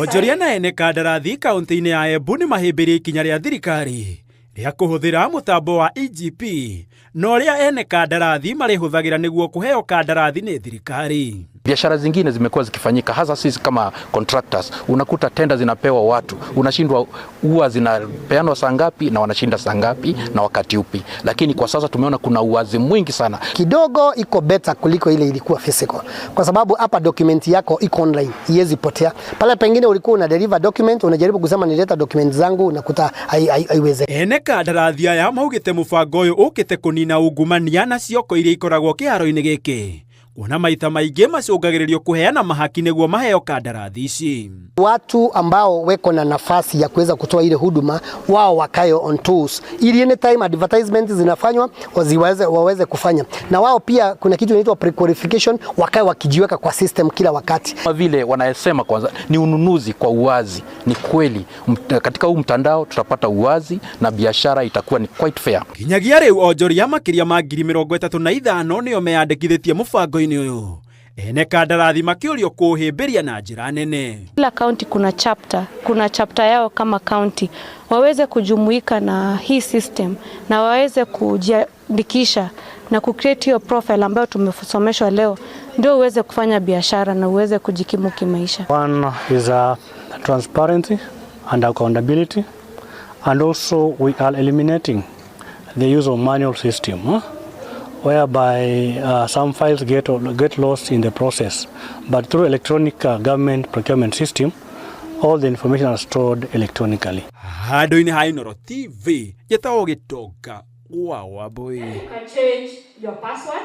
Onjoria na ene kandarathi kaunti-inĩ ya Embu nĩ mahĩmbĩirie ikinya rĩa thirikari rĩa kũhũthĩra mũtambo wa eGP na ũrĩa ene kandarathi marĩhũthagĩra nĩguo kũheo kandarathi nĩ thirikari. Biashara zingine zimekuwa zikifanyika, hasa sisi kama contractors, unakuta tenda zinapewa watu, unashindwa huwa zinapeanwa saa ngapi na wanashinda saa ngapi na wakati upi. Lakini kwa sasa tumeona kuna uwazi mwingi sana. Kidogo iko better kuliko ile ilikuwa physical, kwa sababu hapa document yako iko online, iwezi potea. Pale pengine ulikuwa una deliver document, unajaribu kusema nileta document zangu, unakuta haiwezekani. Ene kandarathi aya maugĩte mũbango ũyũ ũkĩte kũnina ungumania na cioko iria ikoragwo kĩharo-inĩ gĩkĩ, kuona maita maingĩ macũngagĩrĩrio kũheana mahaki nĩguo maheo kandarathi ici. Watu ambao weko na nafasi ya kuweza kutoa ile huduma wao wakae on tools, ili anytime advertisement zinafanywa waweze kufanya, na wao pia kuna kitu inaitwa prequalification, wakae wakijiweka kwa system kila wakati. Kama vile wanayesema kwanza ni ununuzi kwa uwazi. Ni kweli katika huu mtandao tutapata uwazi na biashara itakuwa ni quite fair. Nginyagia rĩu onjoria makĩria ma 35,000 nĩo meyandĩkithĩtie mũbango-inĩ ũyũ, ene kandarathi makĩũrio kũũhĩmbĩria na njĩra nene. Kila county kuna chapter yao kama county, waweze kujumuika na hii system na waweze kujiandikisha na kucreate hiyo profile ambayo tumesomeshwa leo, ndio uweze kufanya biashara na uweze kujikimu kimaisha. One is transparency and accountability, and also we are eliminating the use of manual system, whereby some files get lost in the process. But through electronic government procurement system, all the information are stored electronically. Handũ-inĩ ha Inooro TV, njĩtagwo Gĩtonga wa Wambui. You can change your password.